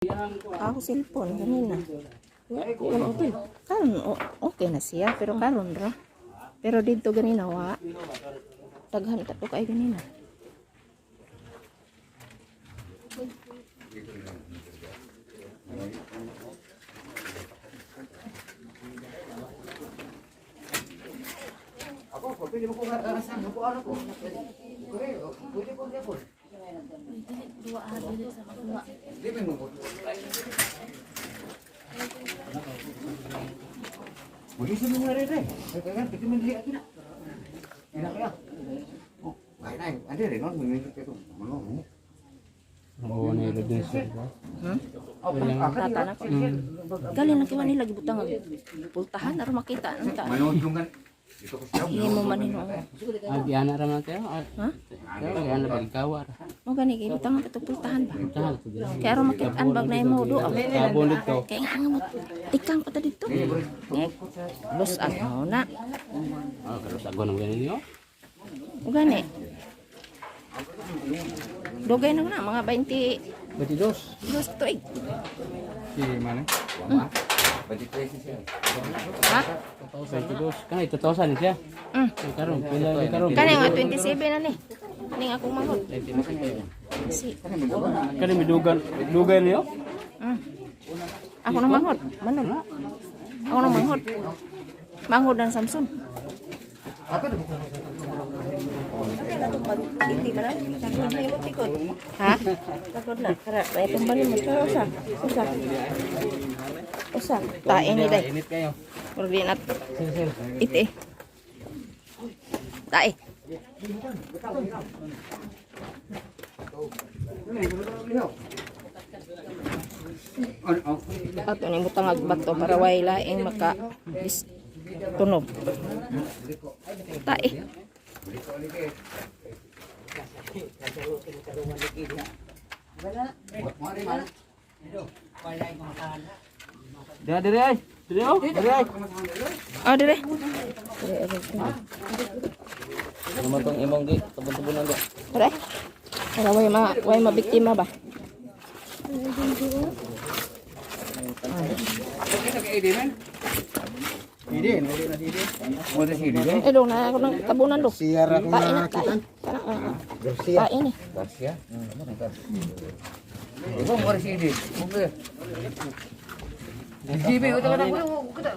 Ako cellphone ganina. Okay. Karon okay na siya pero karon ra. Pero dito ganina wa. Daghan ta to kay ganina. Ako, pwede mo ko karasan, hukuan ako. Pwede ko gyapon. Di mo mo. Muli sa mga rin eh. Kaya pwede man dili ato na. Ina kaya. Oh, ay na, ande rin non mo ito. Mo. Oo, nahilo din siya. Hmm? Oh, Tata na ko. Gali na kiwa nila gibutang ang pultahan aron makita ang ta. Manudungan. Dito ko siya. Himo man hino. Ah, di ana raman tayo. Ah, Ha? Kaya ana ba gawa ra. Mo gani gibutang ang katong pultahan ba. Tahan to dira. Kay aron makita ang bag na imo do. Kabon dito. Kay nga nga mo tikang pa ta dito. Ngek. Los ang na. Ah, karos agon ang ganyan niyo. O gani. Dugay na na mga 20 22. dos tuig. Si mana? 23 siya. Ha? 22. Kana 2000 siya. Kay karon pila kay karon. Kani nga 27 na ni. Ning akong manghod. Si. Kani midugan dugay niyo. Ako nang manghod. Manon. Ako nang manghod. Manghod ng Samson. Ha? Takot na. Kara, may tumbalin mo. Pero usa. Usa. Usa. Tae ni day. Init kayo. Murag di na Sir, sir. ite. Tae. Ato ni butang bato para way laing maka dis tunog. Tae. Dira dire ay. Dire oh. Dire ay. Oh, dire. Naman tong imong gi tabon-tabonan di. Dire. Para way mabiktima ba? Mo na siya dito. Eh, dong na ako ng tabunan do. Siyara ko Tae na, na tae. kita. Kana, ah, ah. Garcia. Tae ni. Garcia. Ikaw mo rin siya dito. Okay. GB, ito ka na. Kita.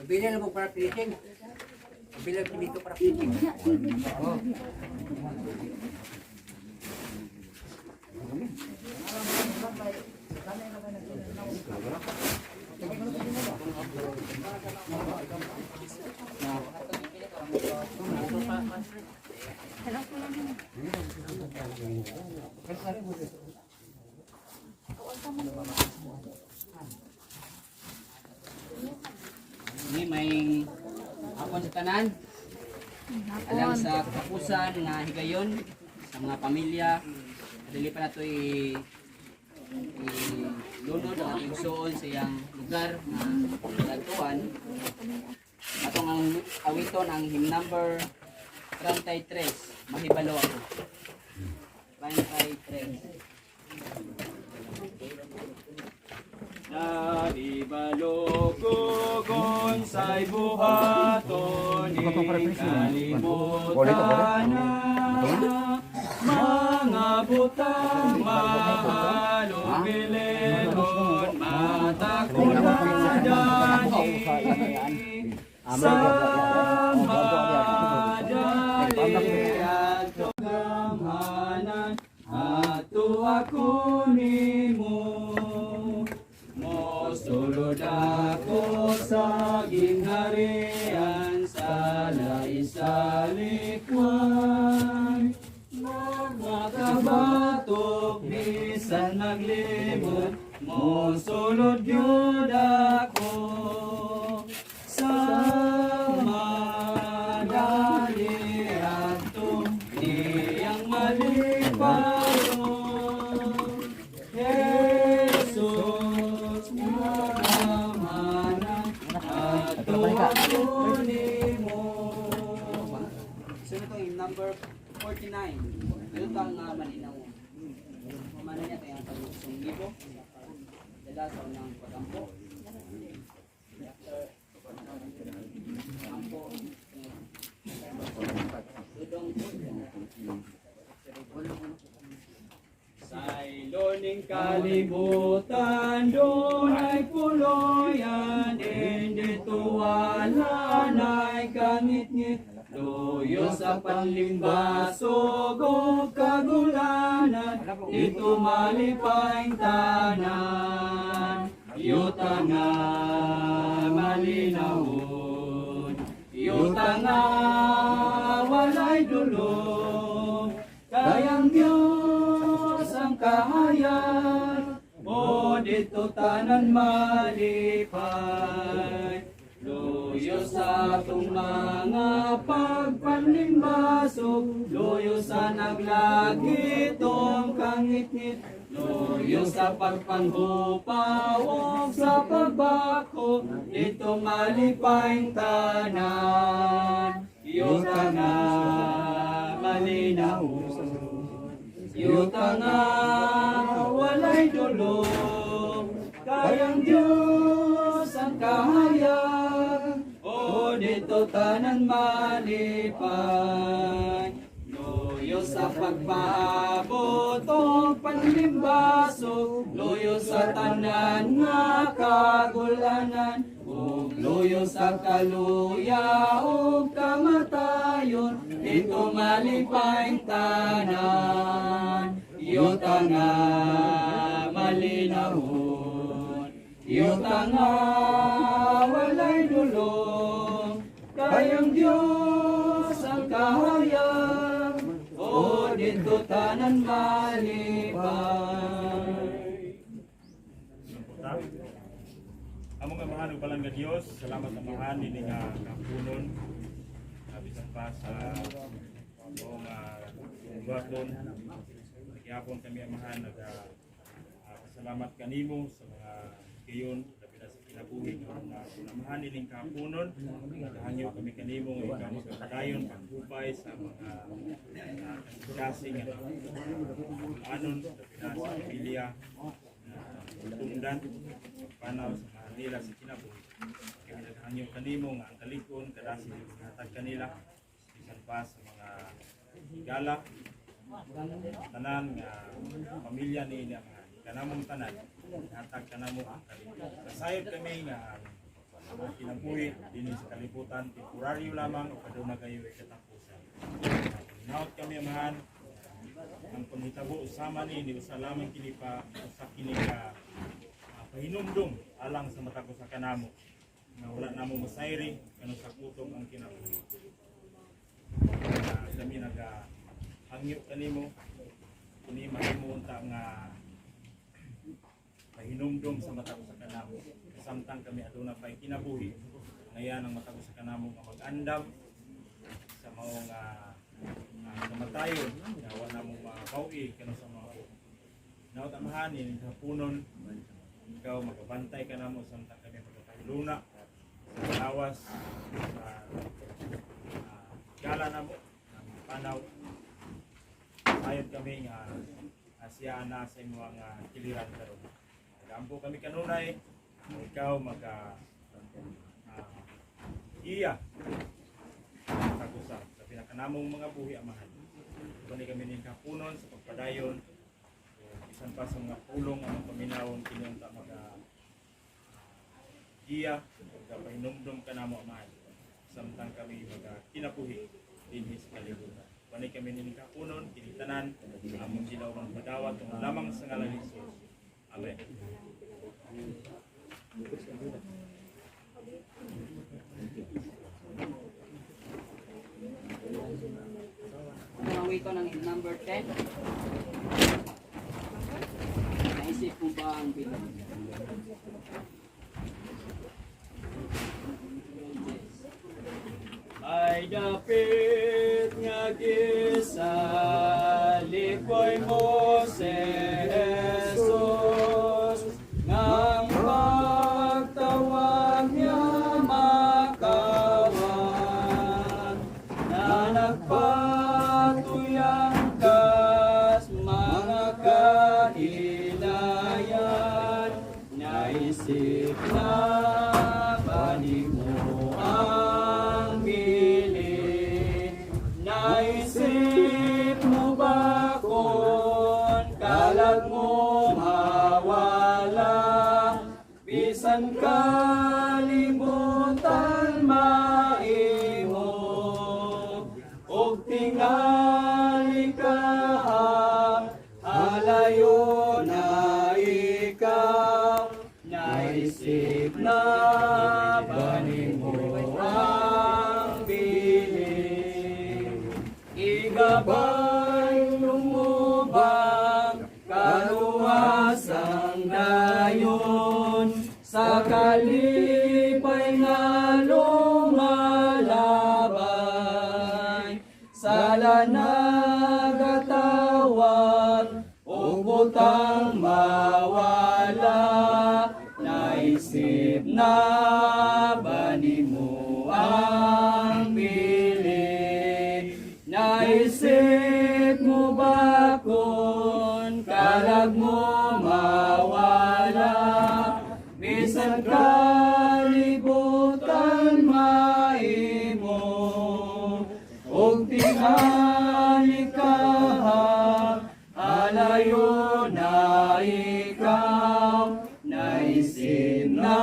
Bili mo para fishing. Bili mo dito para fishing. Oh. Ni may hapon sa tanan. Alang sa katapusan nga higayon sa mga pamilya. Dili pa nato i lunod ang ating suon sa iyang lugar nga kadtuan. Atong ang awiton ang hymn number 33, Mahibalo ako. 33. Nahibalo ko kung sa'y buhaton kalibutan na mga butang mahalong bilihon matakuladani sa madali at gamhanan ato ako nimo. Mosulod ako sa gingharian sa laisalikwan. Mosulod gyud ako sa madali adto iyang malipayon. Jesus amahanan adto ako nimo. Sunod itong number 49. Yuta nga malinaw. Pamana niya tayo ang pag-usong libo. Dala sa unang pagampo. After ampo. Dudong. Sa iloning kalibutan, dunay puloyan, hindi tuwala na'y kangitngit. Luyo sa panlimbasog o kagulanan, dito malipay tanan. Yuta nga malinawon, yuta nga walay dulo, kayang Diyos ang kahayag, o dito tanan malipay. Luyo sa atong mga pagpanlimbasog, luyo sa naglagitong kangitngit, luyo sa pagpanghupaw o sa pagbako, dito malipay tanan. Yuta nga malinaw, yuta nga walay dulo, kayang Diyos ang kahayag, o dito tanan malipay. Luyo sa pagpaabot o panlimbaso, luyo sa tanan nga kagulanan, ug luyo sa kaluya o kamatayon, dito malipay tanan. Yuta nga malinawon, yuta nga walay dulo, kayang Diyos ang kahayag, o dito tanan malipay. Puta. Among amahan ug balang nga Dios, salamat amahan nini nga kapunon. Bisan pa sa buong buhaton. Gihapon kami, amahan, naga pasalamat kanimo sa mga gayon labi na sa kinabuhi nga mga amahan nining kapunon. Nagahangyo kami kanimo nga ikaw magpadayon paghupay sa mga kasing nga anon labi na sa pamilya tundan panaw sa mga nila sa kinabuhi. Kami naghangyo kanimo nga ang kalig-on kadasi hatag kanila bisan pa sa mga higala tanan nga pamilya ni nga mga kanamong tanan hatag kanamo ang kalig-on. Kasayod kami nga ang kinabuhi dinhi sa kalibutan temporaryo lamang o kaduna gayo ay katapusan. Hinaot kami, amahan, ang panghitabo sama ni usa lamang kini pa usa kini ka pahinumdum alang sa matag usa kanamo nga wala namo masayri kanu sa kutob ang kinabuhi. Kami naga hangyo kanimo kini mahimo unta nga pahinumdum sa matag usa kanamo samtang kami aduna pay kinabuhi. Ngayan ang matag usa kanamo nga mag-andam sa mao nga kamatayon nga wa namo mabawi kanu sa mao. Naot, amahan, ini sa punon ikaw magabantay ka namo samtang kami magpahiluna sa lawas sa gala namo ang panaw. Sayod kami nga siya na sa imong nga kiliran karon. Nagampo kami kanunay nga ikaw maga iya tag-usa sa pinakanamong mga buhi, amahan. Bani kami ning kapunon sa pagpadayon bisan pa sa mga pulong ang paminawon kini unta maga iya pagkapahinumdum ka namo, amahan, samtang kami maga kinabuhi dinhi sa kalibutan. Bani kami ning kapunon kini tanan among gilawang padawat tungod lamang sa ngalan ni Jesus. Amen. Ang wito ng number 10. Naisip Naisip mo ba ang bilin? Ay dapit nga gisalikoy mo si Jesus, ngang pagtawag niya makawat, na nagpatuyang kas mga kahilayan. Naisip na ba nimo ang bilin? Naisip mo ba kung kalag mo mawala, bisan kalibutan maimo, og tingali ka halayo na ikaw? Naisip na ba nimo ang bilin? Igabay lumubang kaluwasang dayon sa kalipay nga lumalabay, sala nagatawag o butang mawala. Naisip na ba nimo ang bilin? Naisip mo ba kung kalag mo mawala, bisan kalibutan maimo, og tingali ka alayo na ikaw? Naisip na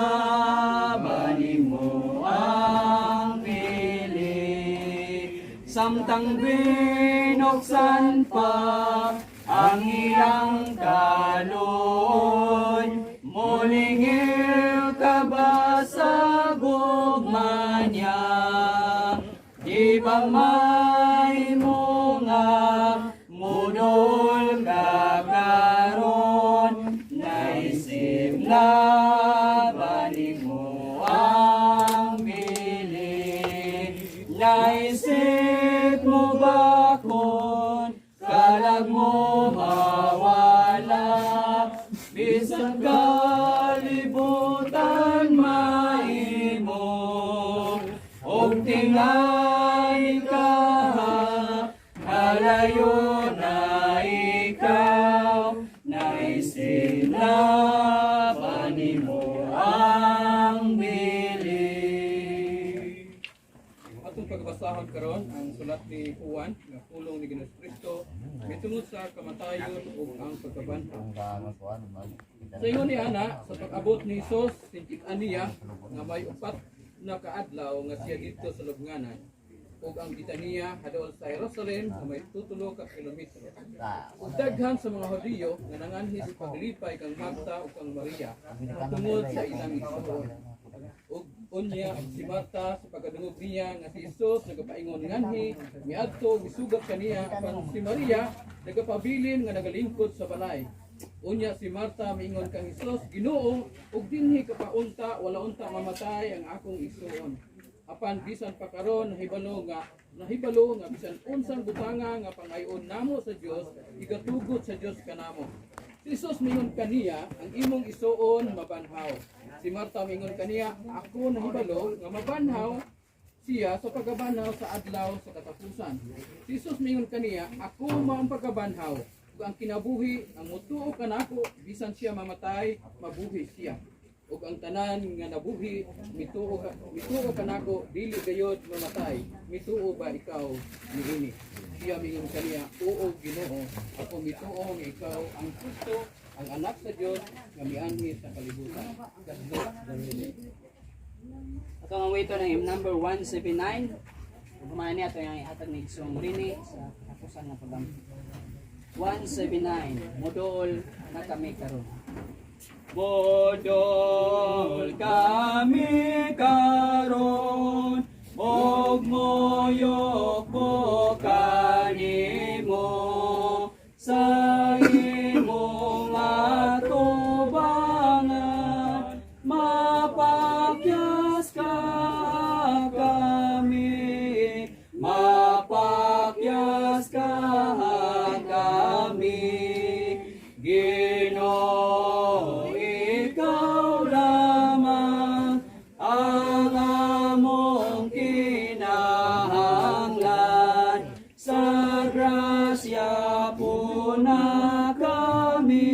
ba nimo ang bilin, samtang binuksan pa ang iyang kaluoy? Mulingil ka ba sa gugma niya? Di ba may mo nga mudol ka karon? Naisip na ba nimo ang bilin? Naisip mo ba kung kalag mo mawala, bisan kalibutan maimo, og tingali ka halayo na ikaw? Naisip na ba nimo ang bilin? Atong pagbasahon karon ang sulat ni Juan nga pulong ni Ginoong Kristo mitungod sa kamatayon ug ang pagkabanhaw. Sa ingon ni ana, sa pag-abot ni Hesus, sintik-an niya nga may 4 na kaadlaw nga siya didto sa lubnganan, ug ang Betania hadool sa Jerusalem nga may 7 ka kilometro. Ug daghan sa mga Hudiyo nga nanganhi sa paglipay kang Marta ug kang Maria tungod sa ilang igsoon. Ug unya si Marta, sa pagkadungog niya nga si Jesus nagapaingon nganhi, miadto, misugat kaniya, apan si Maria nagapabilin nga nagalingkod sa balay. Unya si Marta miingon kang Jesus, "Ginoo, ug dinhi ka pa unta, wala unta mamatay ang akong igsoon. Apan bisan pa karon nahibalo nga bisan unsang butanga nga pangayoon namo sa Dios, igatugot sa Dios kanamo." Si Jesus mingon kaniya, "Ang imong isuon mabanhaw." Si Marta mingon kaniya, "Ako nahibalo nga mabanhaw siya sa pagkabanhaw sa adlaw sa katapusan." Si Jesus mingon kaniya, "Ako mao ang pagkabanhaw ug ang kinabuhi. Ang mutuo kanako, bisan siya mamatay, mabuhi siya. Ug ang tanan nga nabuhi mituo kanako, dili gayod mamatay. Mituo ba ikaw niini?" Siya mingon kaniya, "Oo, Ginoo, ako mituo nga ikaw ang Kristo, ang anak sa Dios nga mianhi sa kalibutan." God bless the reading. Ato ang awiton ang hymn number 179. Ug human niya ato ang ihatag ni Igsoong Rini sa katapusan nga pag 179, "Moduol na kami karon." Modol kami karon og moyoko kanimo sa imong atong Giraskahan kami. Ginoo, ikaw lamang ang among kinahanglan. Sa grasya puna kami,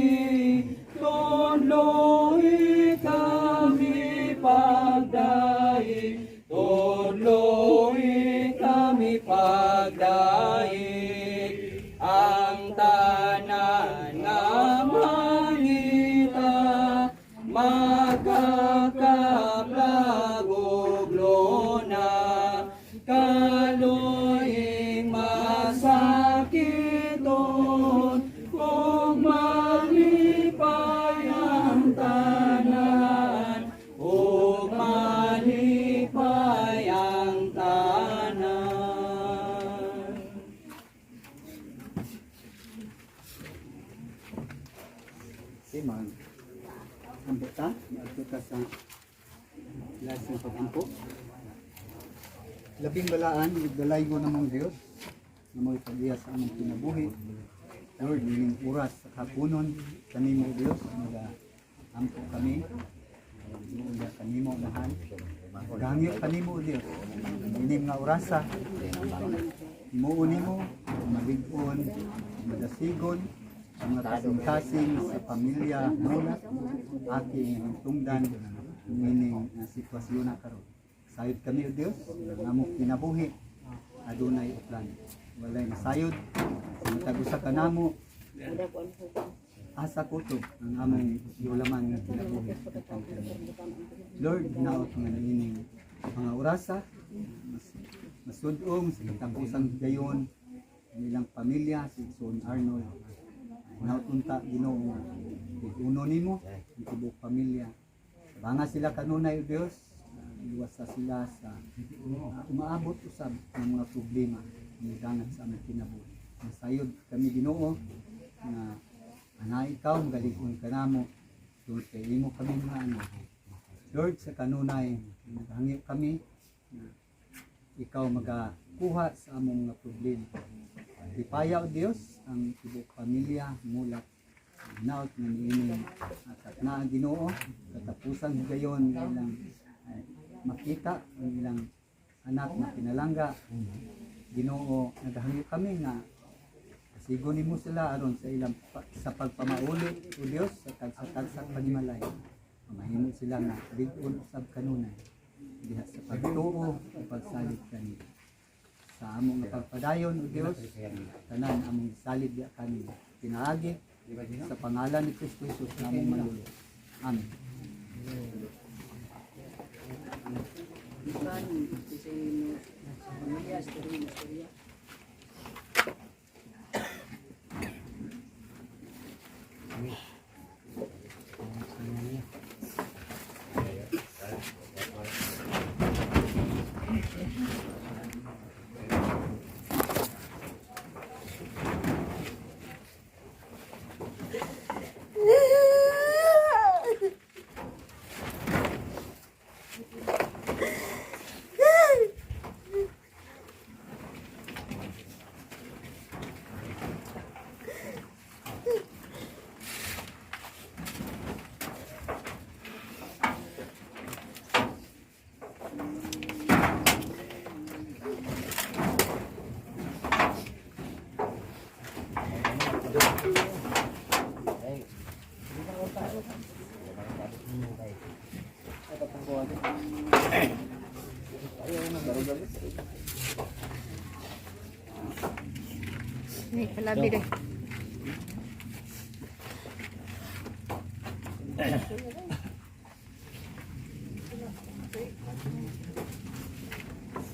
tudloi kami pagdaig, tudloi kami pagdaig. Ang tanan nga mangita, makakaplag og luna, kaluoy masakiton, kung malipay ang tanan, ug malipay ang tanan. Okay, mag ampo ta, niadto ta sa last ng pag-ampo. Labing balaan, nagdalaygo namang Diyos, na mo ipag-iya sa among kinabuhi. Lord, nining oras sa kapunon, kanimo Diyos, naga ampo kami. Nuuya kanimo nahan. Gangyo kanimo Diyos. Ining nga orasa, Himuon nimo, malig-on, madasigon, ang mga kasing-kasing sa pamilya muna, aking tungdan, mining na sitwasyon na karon. Sayod kami o Dios, ang among kinabuhi, adunay uplan. Walay masayod, sa matag usa ka namo, asa kutob ang among giulaman nga kinabuhi. Lord, hinaot nga niining mga orasa, mas, masudong sa katapusang gayon, ang ilang pamilya, si Son Arnold. Hinaot unta Ginoo nga uno nimo ang tibuok pamilya. Banga sila kanunay o Dios, iwasa sila sa umaabot usab ng mga problema nga dangat sa among kinabuhi. Masayod kami Ginoo nga anay ikaw magalig-on kanamo tungod kay imo kami mga anak. Lord, sa kanunay, naghangyo kami na ikaw magakuha sa among mga problema. Lipaya o Dios ang tibuok pamilya mulat hinaot nga niining at na ang Ginoo katapusan higayon nga ilang ay, makita ang ilang anak na pinalangga. Ginoo, naghangyo kami nga sigo nimo sila aron sa ilang sa pagpamauli o Dios sa tagsa-tagsa panimalay. Mahimo sila nga lig-on usab kanunay diha sa pagtuo o pagsalig kanimo. Sa among nga pagpadayon o Dios, tanan among gisalig diha kanimo. Pinaagi sa pangalan ni Kristo Jesus na among manulo. Amen. Bukan kasi pamilya, istorya, istorya. Ni palabi deh.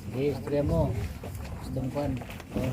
Sige, istorya mo. Gustong kwan. Oh.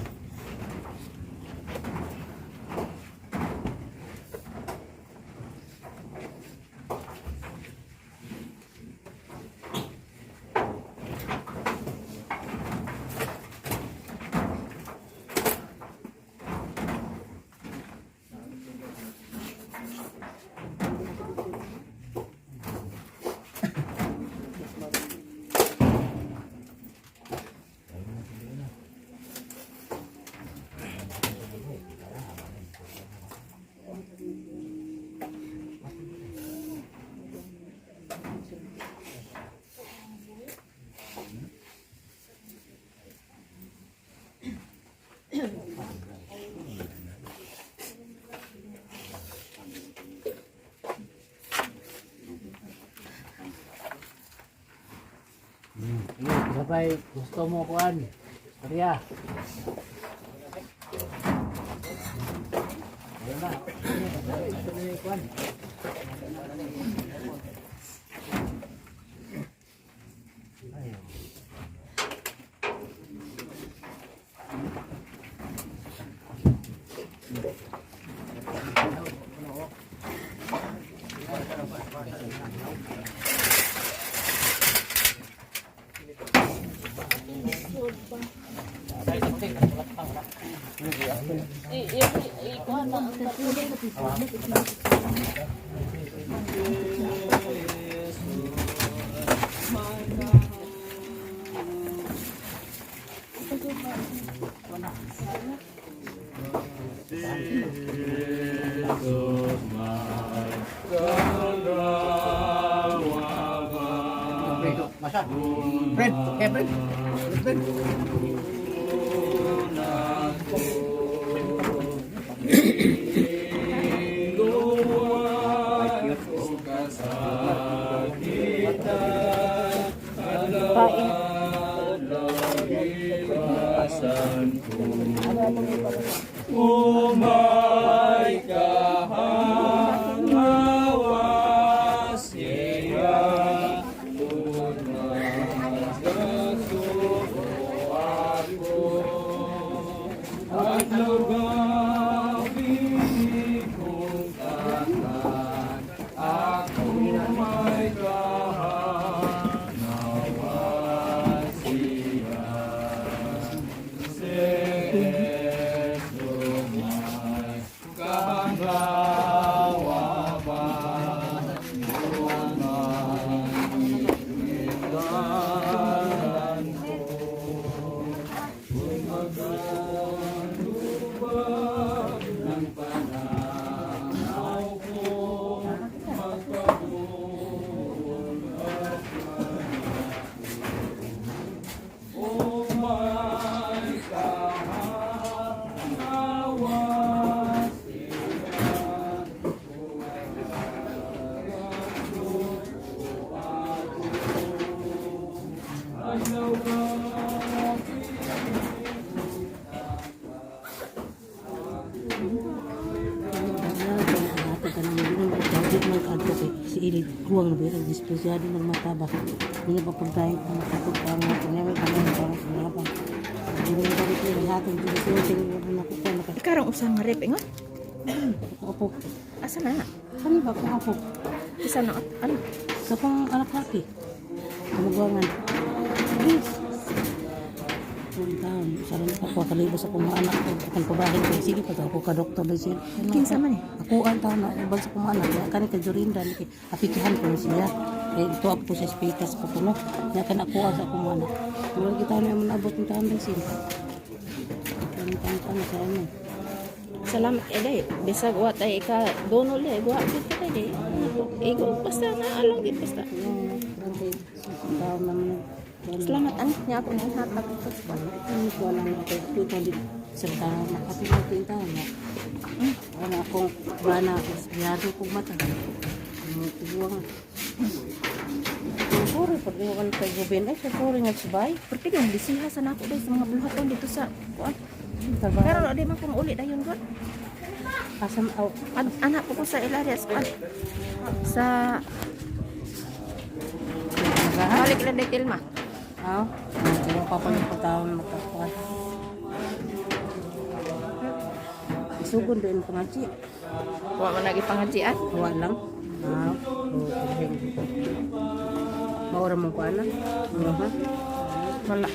Sabay, gusto mo kuan. Istorya. Wala na. Istorya kuan. Masa. Fred, Kevin. Fred. Umay kahangawa siya, Unagasubo ako, at lugawin kong tanan, ako may kahangawa siya. Si Jesus may kahangawa ba? Unang italan ko, kung magkalubag ng pananaw ko, magpabuol at O may kahangawa siya, Ayaw Si Ili kuwang na ba dispresyado ng mata ba hindi pa pagdahit ng matapog pa ang kunyari kami parang sa pa hindi na kami hatag dito sa tingin na ko na Ikarang usa nga rep ingon. ako Asa na na? kani ba ko ako Isa na ano? sa pang anak laki kamugwangan please Puntahan, sa rin ako kalibos ako mga anak ko, akong pabahin ko, sige pag ako ka doktor na siya. Kinsa man eh? Ako ang taon na ibang sa kong anak, kaya kani kay Jorinda, ni kay apikihan ko na siya. Eh, ito ako sa speakers ko kuno. Nya kan ako sa akong anak. Mura kita na man abot ng taon din. Ang taon taon sa ano. Salamat eh day. Bisag wa tay ika donol eh wa gid ka day. Igo basta na along gid basta. Yung grande taon naman. Salamat an nya ako nang hatag ko sa Ano ko lang ako kita di sa taon na kapit ko taon na. Wala akong bana ako siyado kong mata. Ano tiguang. Sorry, pag iwan kay Gubin, ay, sorry nga subay. Perti yung bisiha sa nako day sa mga buluhaton dito sa kuan. Pero di man ko mauli dayon gud. Asam, aw, Ad, anak ko sa Ilarias kuan. Sa balik lang day Tilma. Aw, kaya pa pa yung pagtaon magkakuan. Isugon doon pangaji. Wa man lagi pangajian. Wa lang. Aw, okay. Maura mong kuan na. Ano ha? Wala.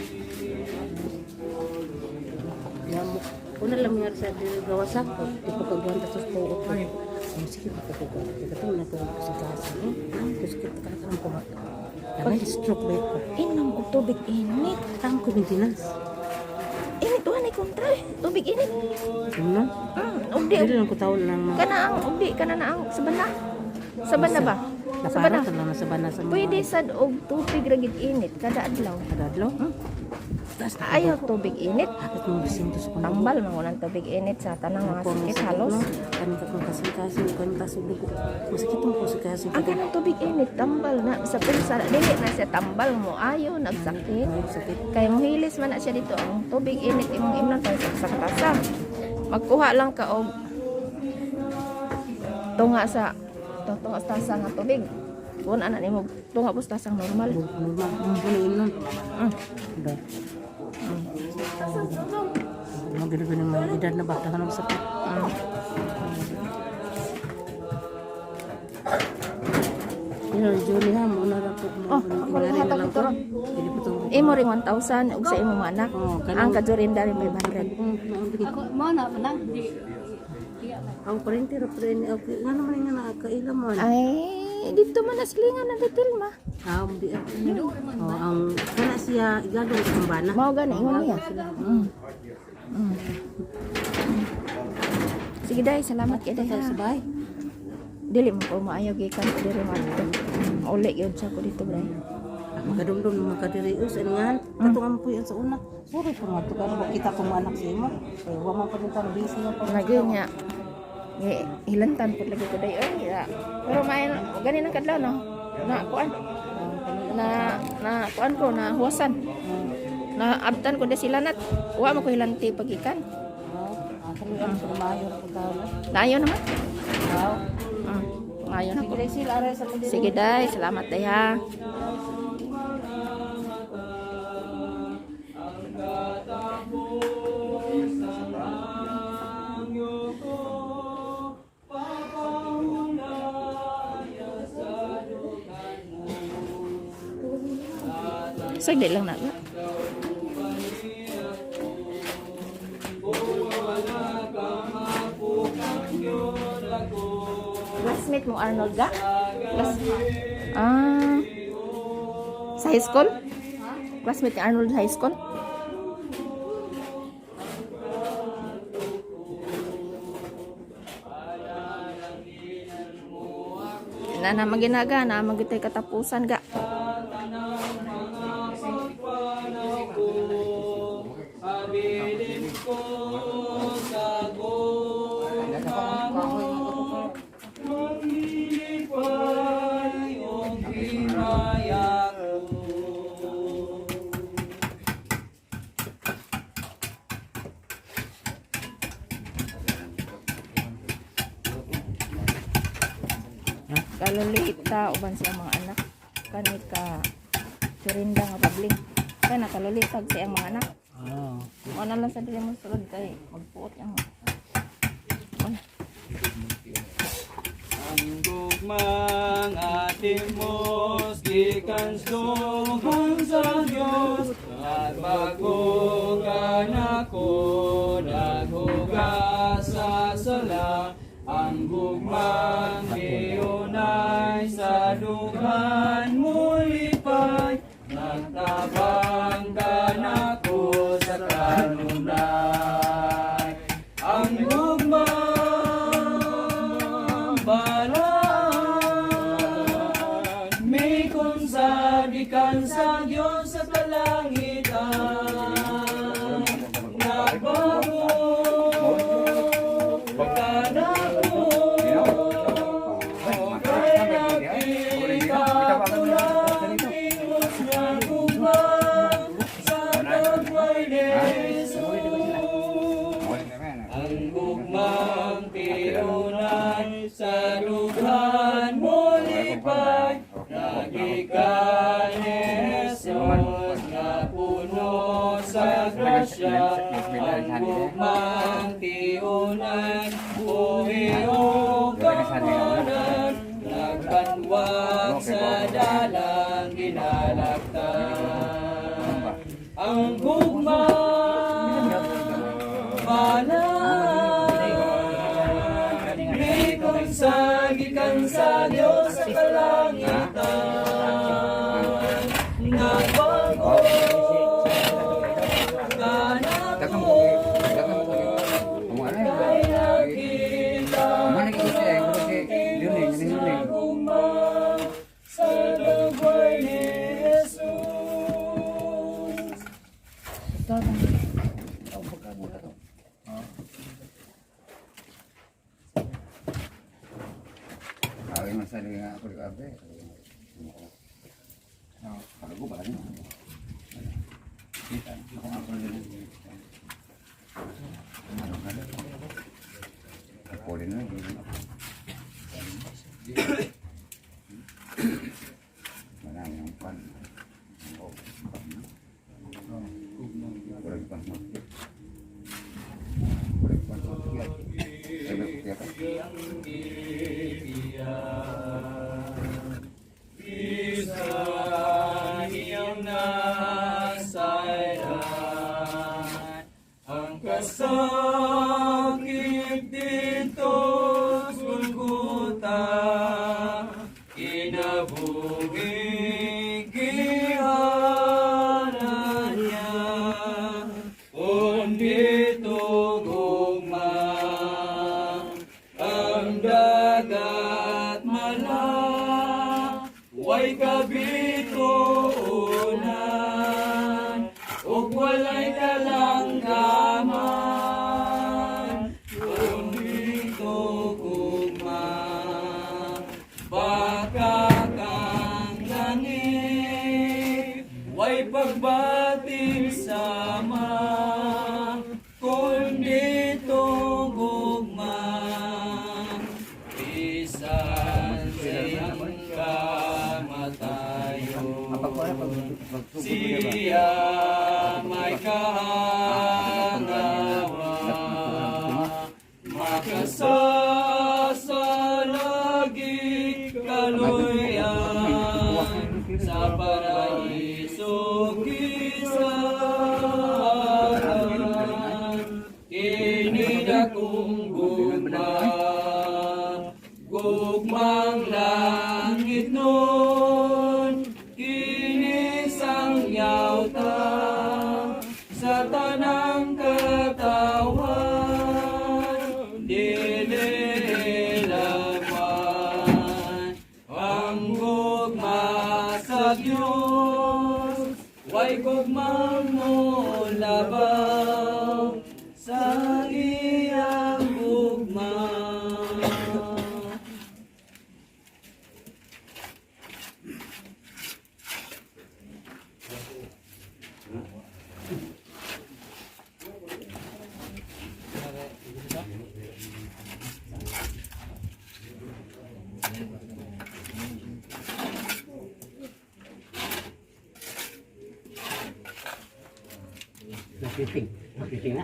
Ya mo. Una lang nga sa diri gawas ako. Di ko kagwan tapos po ko. Ang sige pa ko ko. Kita to na ko sa kasa. Tapos kita ka ko. Pag stroke ba ko. Inom og tubig init. Tang ko maintenance. Init wa ni kontra. Tubig init. Ano? Ugdi Dili lang ko taon lang mga kana ang ugdi kana na ang sabana. Sabana ba? Sabana. Napara lang sa bana sa mga Pwede sad og tubig ra gid init kada adlaw. Kada adlaw? Taas na. Ayaw tubig init. At mo bisin to sa kong Tambal man ng tubig init sa tanang mga sakit halos. Kani ka kong kasing-kasing, kung kasing dugo. Masakit mo ko sa kasing Ang kanang tubig init tambal na sa pulsa dili na siya tambal mo ayo nagsakit. Sakit. Kay mohilis man na siya dito ang tubig init imong imnon kay sa tasa. Magkuha lang ka og tunga sa tunga sa tasa nga tubig. Kun ana nimo tunga po sa tasang normal. Normal. Ano yun nun? Mm. Ba? Mga ganun mga edad na bata ka ng sakit. Pero Johnny ha, muna na po. Oh, ako lang hatag dito ron. Hindi po itong Imo ring 1,000 ug sa imo mga anak. Oh, Ang kajurinda rin 500. Ako, mo na, na. Ang parente ra pre ni okay. Nga naman nga nakakaila man. Ay, dito man naslingan na dito ma. Ah, di Oh, ang kana siya igadong sa bana. Mao gani ingon niya. Mm. Mm. Sige day, salamat kay day. ha. Sabay. Dili mo ko maayo gikan ko diri man dito. Mauli gyud sa ko dito bray. Makadumdum ng makadiri us ngan katong ampoy sa una. Sorry po nga to karon kita ko mga anak sa imo. Kay wa man pa rin tang busy nga pa. Lagi niya. Gi hilantan pud lagi ko day oy. Ya. Pero may gani nang kadlaw no. Na kuan. Na na kuan ko na huwasan. Na abtan ko de sila nat. Wa man ko hilanti pagikan. Oh, kami ang maayo ra pud taon. Naayo naman. Wow. Mm. Maayo na ko. Sige sila aray sa mga Sige day, salamat day ha. Saglit lang na. Classmate mo Arnold ga? Class Ah. Sa high school? Classmate ni Arnold high school? Na na maginaga na magitay katapusan ga. Abilin ko sa gugma mo, maglilipay o himaya ko. Kalulita uban siya mga anak. Kani ka Turinda nga pabling. Kana kalulitag siya ang mga anak. Ah. Mo na lang sa dili mo sulod kay magpuot ang. Ay. Ang gugmang ating mos gikan suhon sa Dios, nagbago ka nako, naghugas sa sala. Ang gugmang giunay sa dughan mulipay, nagtabang ka nako sa kanunay. Ang gugmang balaan, may kunsa gikan sa Diyos sa kalangitan. Nagbago ka nako, kay nakita ko lang tingos nga gugma sa tagway ni Jesus. Ang gugmang tiunan sa dughan mulipay, nagikan ni Jesus nga puno sa grasya. Ang gugmang tiunan, buhi o kapunan, nagpanwag sa dalang ginalaktan. Ang gugmang balaan, Mikon sa gikan sa Diyos sa kalangitan. Nagbago ka nako, kay nakita ko ang Diyos na gugma sa lugway ni Jesus. man sa nga ako abe. Pagago ba ni? Kita ako ako nila. Ano ka na? Poli na ako. Wala yung pan. Oh, pan. Kurang pan mo. Kurang pan mo. Ay, may Bisan iyang nasayran ang kasakit dito Golgota, kinabuhi gihanan niya, kundi gugma ang dagat mala, way kabituunan ug walay kalanggaman, kundi gugma. Baka kang langit way pagbating sama, kundi gugma, bisan siyang kamatayon. Siya may kahangawa, makasasalagi kaluyan sa paraiso kisahan. Kini dakong gugma, gugmang langit nun, kini sang yauta sa tanang katawan, dili lawan ang gugma sa Diyos, way gugmang mo labaw sa iyang gugma. Napiting. Napiting na.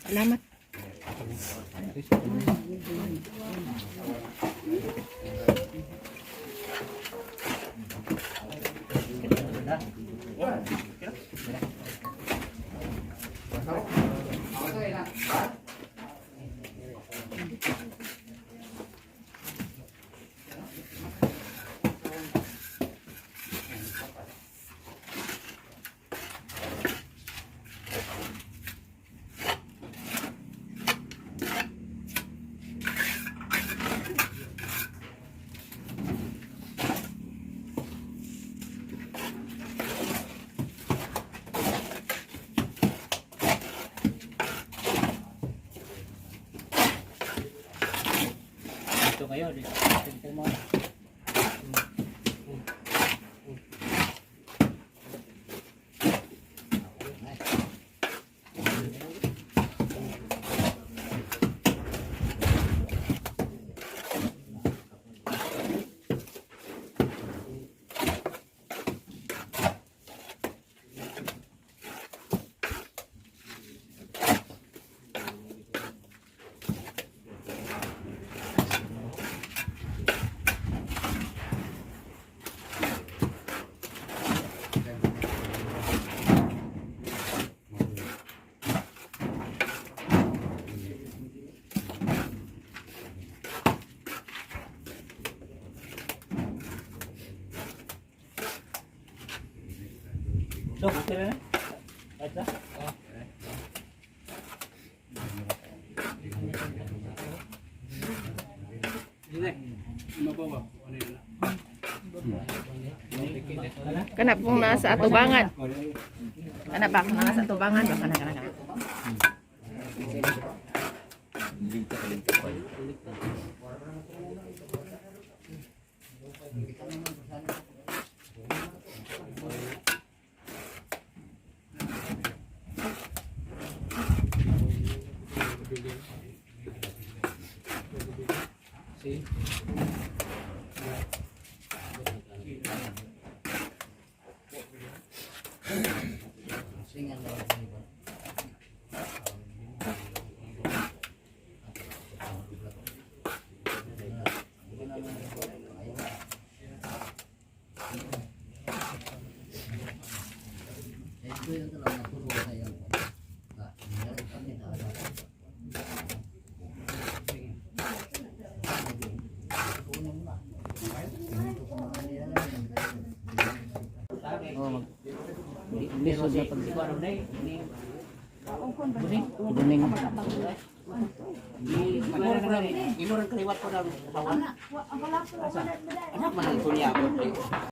Salamat. Mayo di. Mo. So, okay na. Right na? Hindi. Mabawa. Ano yun? Kana pong nasa atubangan. Kana ba nasa atubangan ba kana kana kana. See? Lisod na pag Buning. Imurang kaliwat ko na kawan. Anak man ang kunya ko.